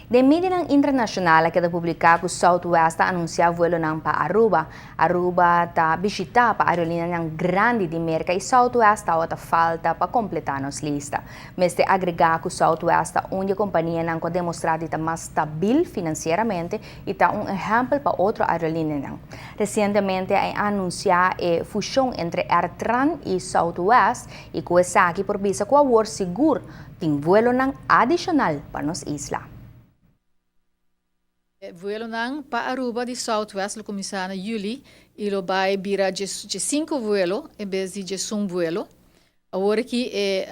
Den medianan internacional a keda publica cu Southwest a anuncia vuelonan pa Aruba. Aruba ta bishita pa aerolineanan grandi di Merca y Southwest tawata falta pa completa nos lista. Mester agrega cu Southwest ta un di e companianan cu a demostra di ta mas stabil financieramente y ta un ehempel pa otro aerolineanan. Recientemente a anuncia e fusion entre AirTran y Southwest y cu esaki por bisa cu awor sigur tin vuelonan adicional pa nos isla. Vuelonan pa Aruba di Southwest lo cuminsa na juli y lo bay bira 5 vuelo en bes di 1 vuelo. Awor aki e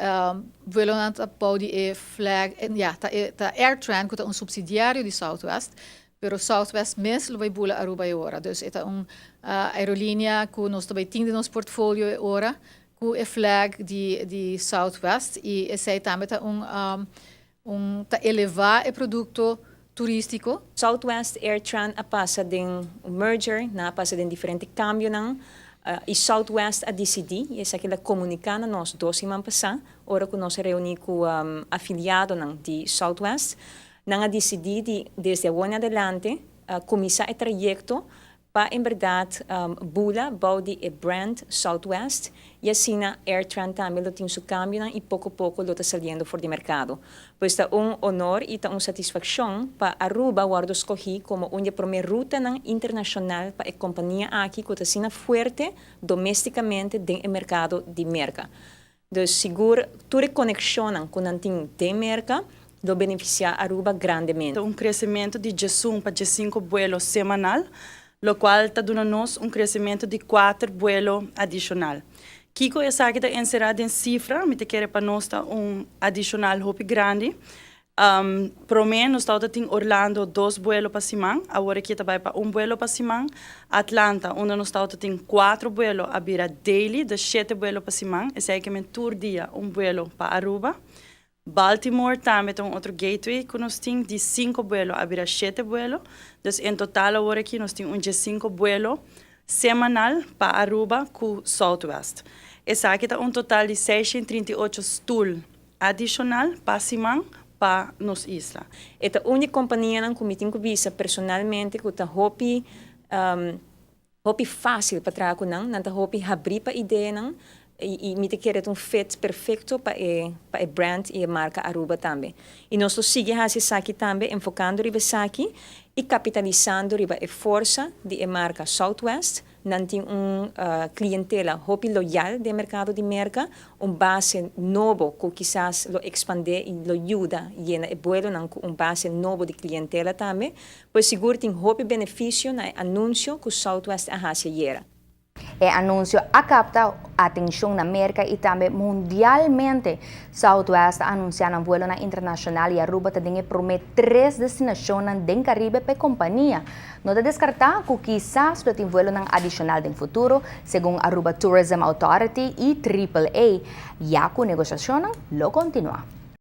vuelonan ta bou di e flag, ja, ta AirTran, cu ta un subsidiario di Southwest, pero Southwest mes lo bay bula Aruba awor. Dus e ta un aerolinea cu nos tambe tin den nos portfolio awor, cu e flag di Southwest y esey tambe ta un ta eleva e producto turistico. Southwest AirTran a pasa den merger, nan a pasa den diferente cambionan, y Southwest a dicidi, y esaki el a comunica na nos 2 siman pasa, ora cu nos a reuni cu afiliadonan di Southwest, nan a dicidi di desde awor en adelante cuminsa e trayecto pa en berdad bula bou di e brand Southwest y asina AirTran tambe lo tin su cambio y poco poco lo ta saliendo for di mercado. Pues ta un honor y ta un satisfaccion pa Aruba wordo scogi como un di e prome rutanan internacional pa e compania aki cu ta asina fuerte domesticamente den mercado di Merca. Dus sigur tur e conexion cu nan tin den Merca lo beneficia Aruba grandemente. Un crecemento di 11 pa 5 vuelo semanal, locual ta duna nos un crecemento di 4 vuelo adicional. Kico esaki ta encera den cifra, mi ta kere pa nos ta un adicional hopi grandi. Prome nos tabatin Orlando dos vuelo pa siman, awor aki ta bay pa un vuelo pa siman. Atlanta, unda nos tabatin cuatro vuelo, a bira daily, di siete vuelo pa siman, esey kiermen tur dia un vuelo pa Aruba. Baltimore tambe tin otro gateway cu nos tin di cinco vuelo, a bira siete vuelo. Dus en total awor aki nos tin un 5 vuelo semanal pa Aruba cu Southwest. Esaki ta un total di 638 stoel adicional pa siman pa nos isla. E ta un compania cu mi tin cu bisa personalmente cu ta hopi facil pa traha cu nan, nan ta hopi habri pa ideanan y mi ta kere un fit perfecto pa e brand y e marca Aruba tambe. Y nos ta sigui haci esaki tambe, enfocando riba esaki y capitalisando riba e forsa di e marca Southwest. Nan tin un clientela hopi loyal den mercado di Merca, un base nobo cu kisas lo expande y lo yuda yena e vuelonan cu un base nobo di clientela tambe, pues sigur tin hopi beneficio na anuncio cu Southwest a haci ayera. E anuncio a capta atencion na Merca y tambe mundialmente. Southwest a anuncia un vuelo internacional y Aruba ta den e prome tres destinacion den Caribe pa e compania. No ta descarta cu kisas lo tin vuelo adicional den futuro, segun Aruba Tourism Authority y AAA, ya cu negociacion lo continua.